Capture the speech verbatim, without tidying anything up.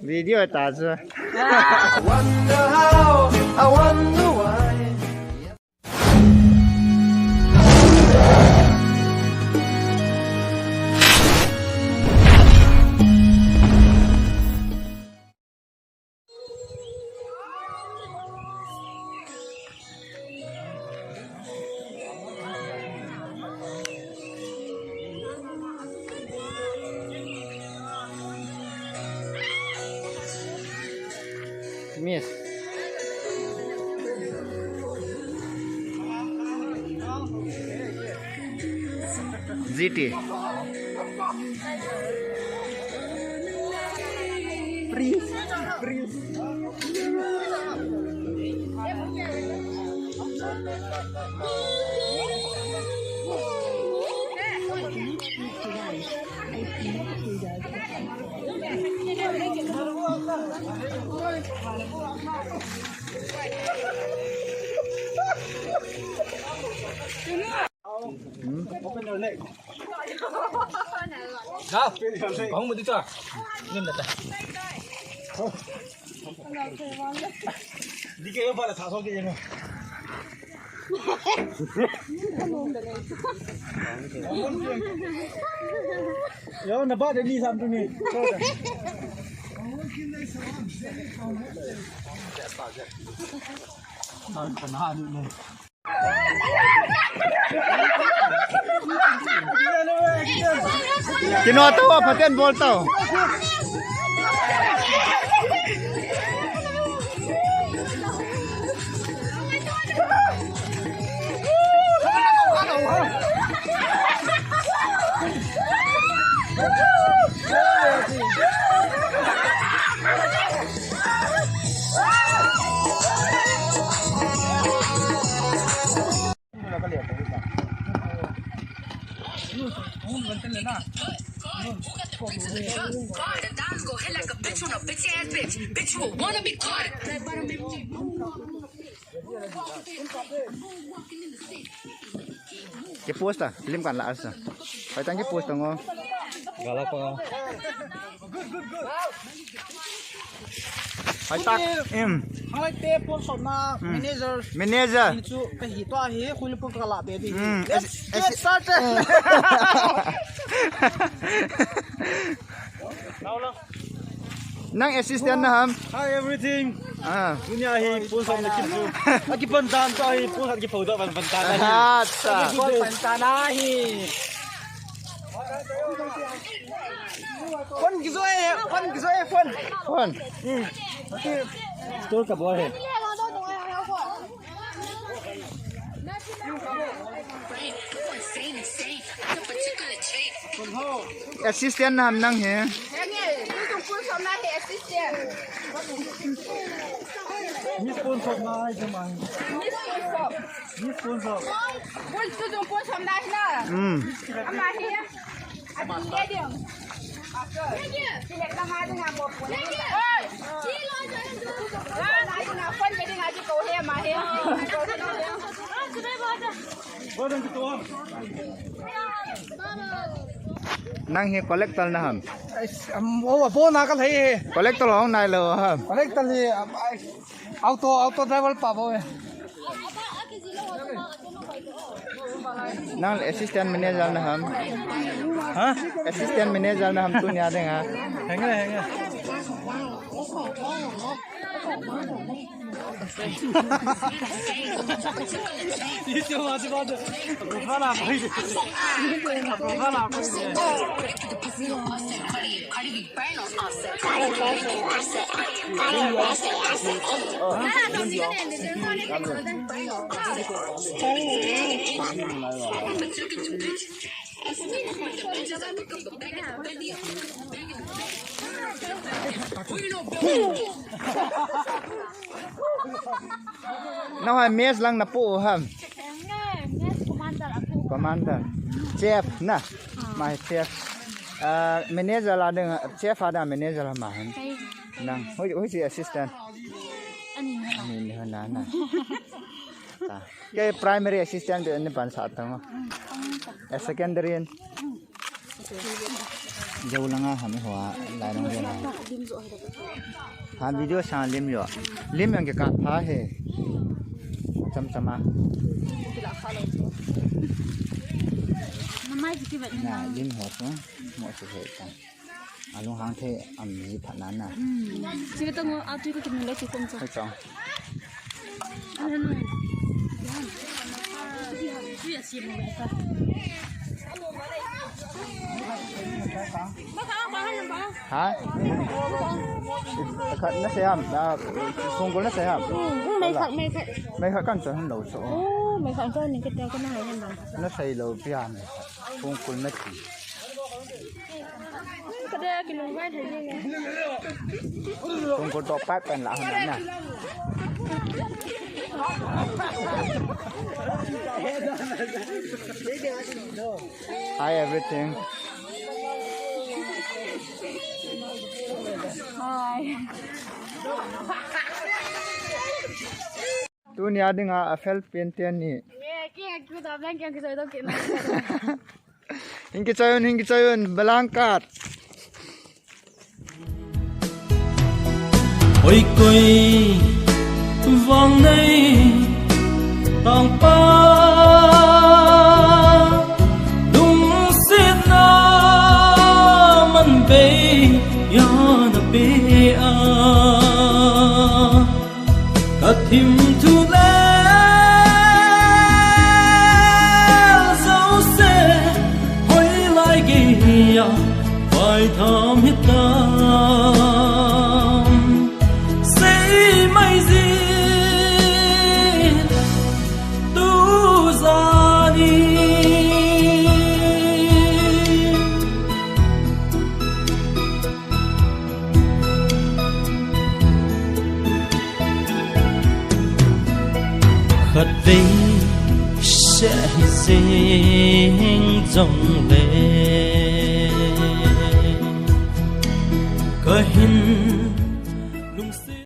Video ta chu. I wonder how, I wonder why. Miss. G T. Freeze. Freeze. Hmm? Open your leg. Now, open your leg. Kong mo dito. Yun na ta. Di kayo pala, sasok kayo, no? Yo, naba de ni sam tu ni. Ang kanado na. Kino tao, phaten bol tao. Ke post ta, film kan la asa. Pai tang ke post tang o. Gala pa. Hai tak. Em. Hai te pon sot na. Hmm. Manager. Manager. Chu ka hi to hi khul pon ka la be di. Hmm. Let's get started. Nang assistant na ham? Hi, everything. Ah. Dunia hi pon sot na kim chu. Aki pon dan to hi pon sot ki pon to ban ban ta na hi. Acha. Pon ban ta na hi. Phone kijoh e, phone kijoh e, phone. Phone. Hmm. Store ka bol e. Assistant na ham nang hi. Ni phone sot na hi jama. Ni phone sot. Phone sot na hi na. Hmm. Ama hi. Nang hi collector na ham? Ais, am, o, abo na ka lei he. Collector hong nai lo ham? Collector hi, am, ai, auto, auto driver pa bo he. Nang assistant manager na ham? Ha? Assistant manager na ham tunia ding ha? Henge, henge. Nahoi mess lang na pu ham? Commander. Chef na. Mai chef. Ah, manager la ding, chef a ding manager la ma ham? Nang, hoi, hoi si assistant. Ani na. Ani na na. Ta. Ke primary assistant de ni pan sa tang. A secondary. Jou langa ham ho a, lai long jou langa. Ha, video sang lim jo. Lim yang ke ka pha he. Cham cham a. Namai ki vet na. Na, lim ho chu. Mo se he ta. Alung hang the am ni pha na na. Hmm. Sila tong a tu ka kin le chu kong cha. Hai chong. Ha? Khat na siam, ah, sungkul na siam. Hmm, hmm, mai khat, mai khat. Mai khat kan chon lo so. Oh, mai khat chon ni kita kana hai na. Na sai lo pia mai khat. Sungkul na ti. Ka de ki lung vai thei ni. Sungkul to pat pen la hon na. Hi, everything. Hi. Tunia dinga a fel pen ten ni. Hing kichoi un, hing kichoi un, Balangkat. Oi koi vang nei tang pa, lungsetna man bei ya na pe a. Ka thim thu le zo se, hoi lai gei a, vai tham hi tam. Sei mai zin, tu zani. Khatvei seh hi jeng jongle, ka hin